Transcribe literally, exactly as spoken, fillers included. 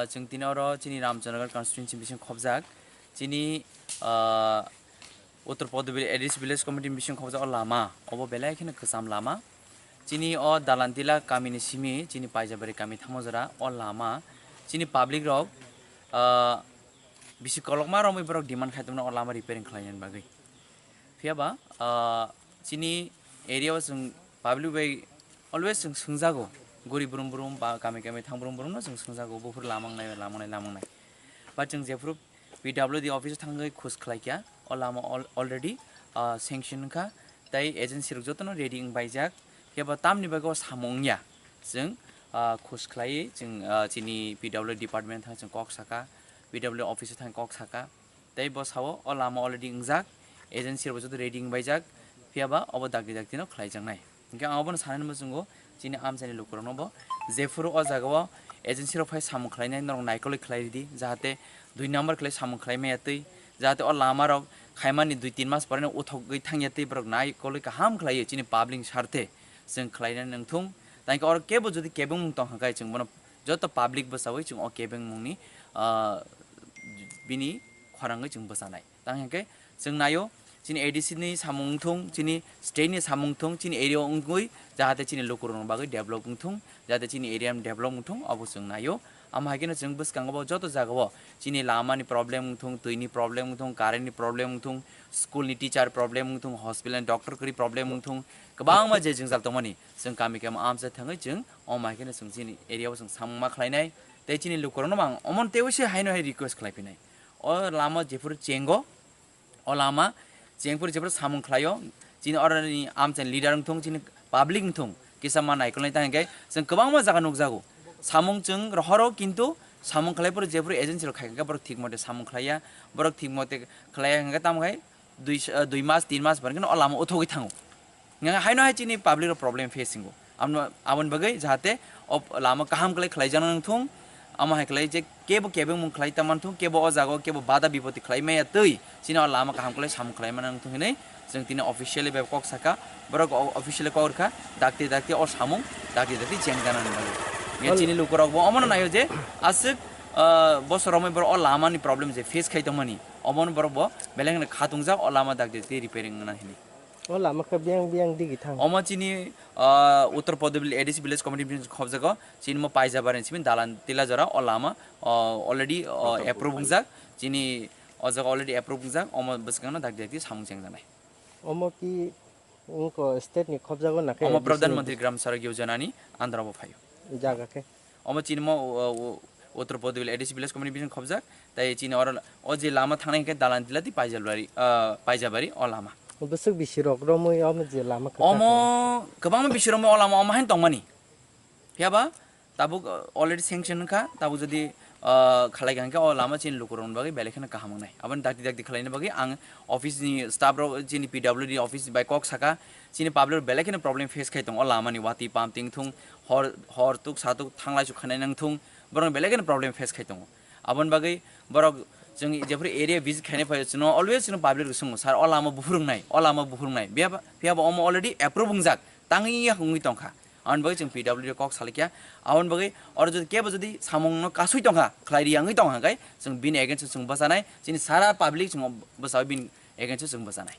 Chwng tini oro chini Ramchandragarh constituency bising khobjak, chini, ah, Uttar Podubili A D C Village Committee bising khobjak o lama, obo belai kheno kwcham lama. Chini o Dalantila kamini simi, chini Paijabari kami thangma jora o lama, chini public rok, ah, bisi kolokma romwi borok demand khai tongmani o lama repairing khlainani bagwi. Phiya ba, ah, chini area o chwng public bai always chwng swngjago, guri brum brum ba kami kami thang brum brum no chwng swngjago, buphuru lama wngnai, lama wngnai, lama wngnai. But chwng jephuru P W D office o thangwi khus khlai kha, o lama al-, already, ah, sanction wngkha, tei agency rok jotono ready wng baijak. Phiya ba tamni bagwi o samung wngya, chwng, ah, khus khlaiwi chwng, ah, chini P W D department thang chwng kok saka, P W D office o thang kok saka. Tei bo sao, o lama already wngjak, agency rok joto ready wngbaijak, phiya ba obo dakti dakti no khlaijaknai. Hinkhe ang obono sanani muchungo chini amchaini lukurokno bo, jephuru o jagao agency rok phai samung khlainai norok naikolwi khlai ridi, jahate dui number khlai samung khlai maya twi, jahate o lama rok khaimani dui tin mas poreno uthogwi thangya twi borok naikolwi kaham khlaiwi chini public ni sarthe chwng khlainani nangthung. Tangkhe oro kebo jodi kebengmung tong kha khe chwng bono joto public bwchaui chwng o kebengmungni, ah, bini khorangwi chwng bwchanai. Tang hinkhe chwng naio, chini A D C ni samung wngthung, chini state ni samung wngthung, chini area o wngwi jahate chini lukurokni bagwi develop wngthung, jahate chini area develop wngthung, obo chwng naio. Amo hai kheno chwng bwskango bo joto jagao chini lama ni problem wngthung, twi ni problem wngthung, current ni problem wngthung, school ni teacher problem wngthung, hospital ni doctor kwrwi problem wngthung, kwbangma je jwngjal tongmani chwng kami kami amchai thangwi chwng omo hai kheno chwng chini area o chwng samung ma khlainai. Tei chini lukurokno bo ang omo teibo se haino hai request khlai phinai. O lama jephuru chengo, o lama chengphuru jephuru samung khlaio, chini oroni amchaini leader wngthung, chini public wngthung, kisa ma naikolnai tang hinkhe chwng kwbangma jaga nukjago. Samung chwng rohoro, kintu samung khlaiphuru jephuru agency rok khai kha borok thik mote samung khlaiya, borok thik mote khlaiya hinkhe tamo khai dui, dui mas, tin mas barikhe o lama uthogwi thango. Nang haino hai chini public rok problem face singo. Amno, aboni bagwi jahate o lama kaham khlai khlai jana nangthung, amo hai khlai je kebo kebengmung khlai ta manthung, kebo o jaga o kebo bada bipoti khlai maya twi chini o lama kaham khlai samung khlai mana nangthung hinwi chwng tini officially bai kok saka, borok o-, officially kok rwkha, dakti dakti o samung dakti dakti cheng jana nang bagwi. Ya chini lukurok bo omono naio je aswk, ah, bosor romwi borok o lama ni problem je face khai tongmani, omono borok bo beleng khatungjak o lama dakti dakti repairing wngna hinwi. O lama khe biyang biyang digi thang. Omo chini, ah, Uttar Podubili A D C Village Committee bising khobjago, chini mo Paijabari ni simi dalan tila jora o lama, ah, already, ah, approve wngjak, chini o jaga already approve wngjak, omo bwskango dakti dakti samung chengjaknai. Omo ki wngkha state ni khobjago na khe? Omo A D C Pradhan ni? Mantri Gram Sadak Yojana ni under o bo phaio. Jaga khe? Omo chini mo, o, o, Uttar Podubili A D C Village Committee bising khobjak, tai chini oro o je lama thangnai hinkhe dalan tila tei Paijabari, ah, Paijabari o lama. Bwswk bisi rok romwi omo je lama kwchak. Omo kwbangma bisi romwi o lama omo haino tongmani. Phiya ba tabuk, ah, already sanction wngkha, tabuk jodi, ah, khalai kha hinkhe o lama chini lukurokni bagwi belai kheno kaham wngnai. Aboni dakti dakti khalaina bagwi ang office ni staff rok, chini P W D office bai kok saka, chini public rok belai kheno problem face khai tongo o lama ni watwi pump ting thung, hor, hor tuk satuk thanglai su khanai nang thung, borok belai kheno problem face khai tongo. Aboni bagwi borok chwng jephuru area visit khainai phai chwngno always chwngno public rok swngo, "Sir, o lama buphuru wngnai, o lama buphuru wngnai." Phiya ba, phiya ba omo already approve wngjak, tangwi ya wngwi tongkha. Aboni bagwi chwng P W D kok salai kha. Aboni bagwi oro jodi kebo jodi samungno kasui tongkha, khlai ri wngwi tongkha khe chwng bini against o chwng bwchanai, chini sara public chwng bwchaui bini against o chwng bwchanai.